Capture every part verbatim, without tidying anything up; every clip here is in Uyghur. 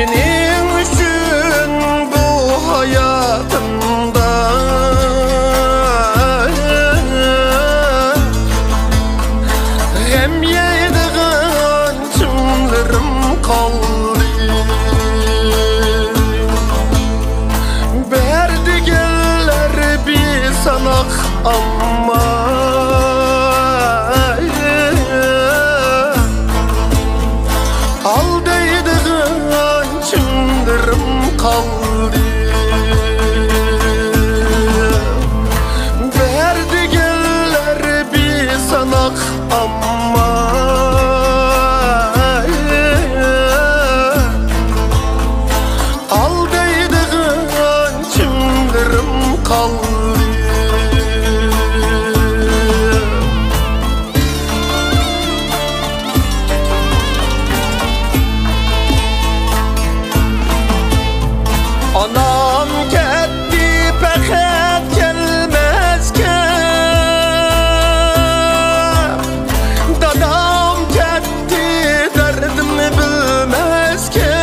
مېنىڭ ئۈچۈن بۇ ھاياتىمدا غەم يەيدىغان چىملىرىم قالدى. بەر دېگەنلەر بىساناق، ئەمما ئالدايدىغان چىملىرىم قالدى. بەر دېگەنلەر بىساناق، ئەمما ئالدايدىغان چىملىرىم قالدى. ئانام كەتتى پەقەت كەلمەسكە، دادام كەتتى دەردىمنى بىلمەسكە.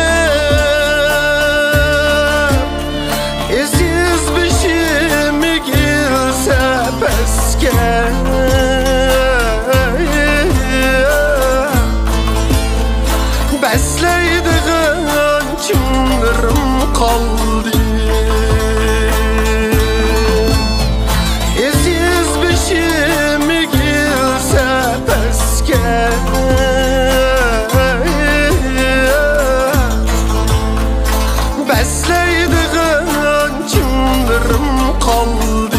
ئېزىز بېشىم ئېگىلسە پەسكە، بەسلەيدىغان چىملىرىم قالدى. ئېزىز بېشىم ئېگىلسە پەسكە، بەسلەيدىغان چىملىرىم قالدى.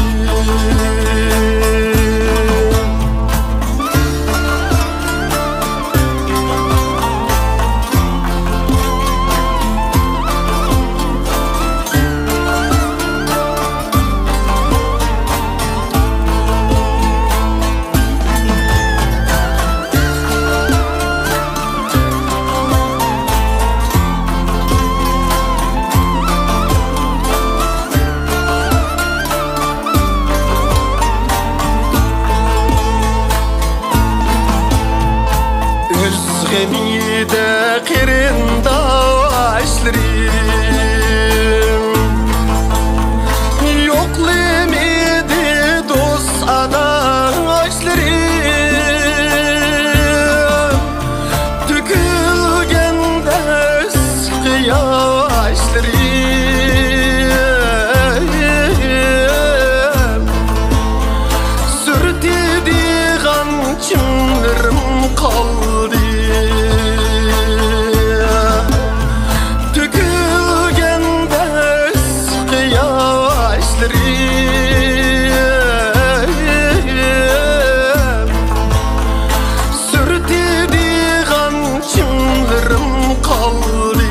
ئۆز غېمىدە قېرىنداشلىرىم، يوقلىمىدى دوست-ئاداش ياشلىرىم، تۆكۈلگەندە ئىسسىق ياشلىرىم، سۈرتىدىغان چىملىرىم قالدى. تۆكۈلگەندە ئىسسىق ياشلىرىم، سۈرتىدىغان چىملىرىم قالدى.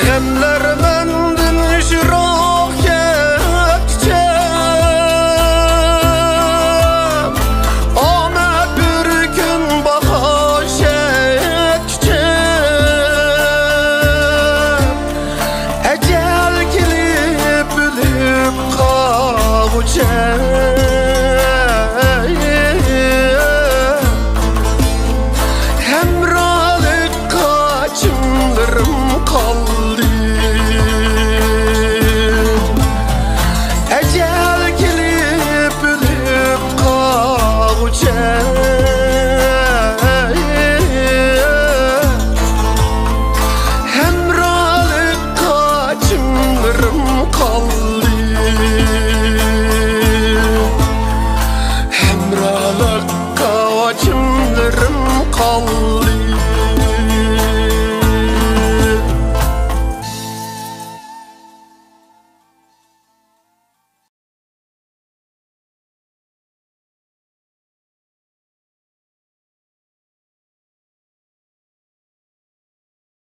غەملەر مەندىن يىراق كەتكۈچە، ئامەت بىر كۈن باھار چەككۈچە، ئەجەل كېلىپ ئۆلۈپ قالغۇچە، ھەمراھلىققا چىملىرىم قالدى. ئەجەل كېلىپ ئۆلۈپ قالغۇچە، ھەمراھلىققا چىملىرىم قالدى. ھەمراھلىققا چىملىرىم قالدى.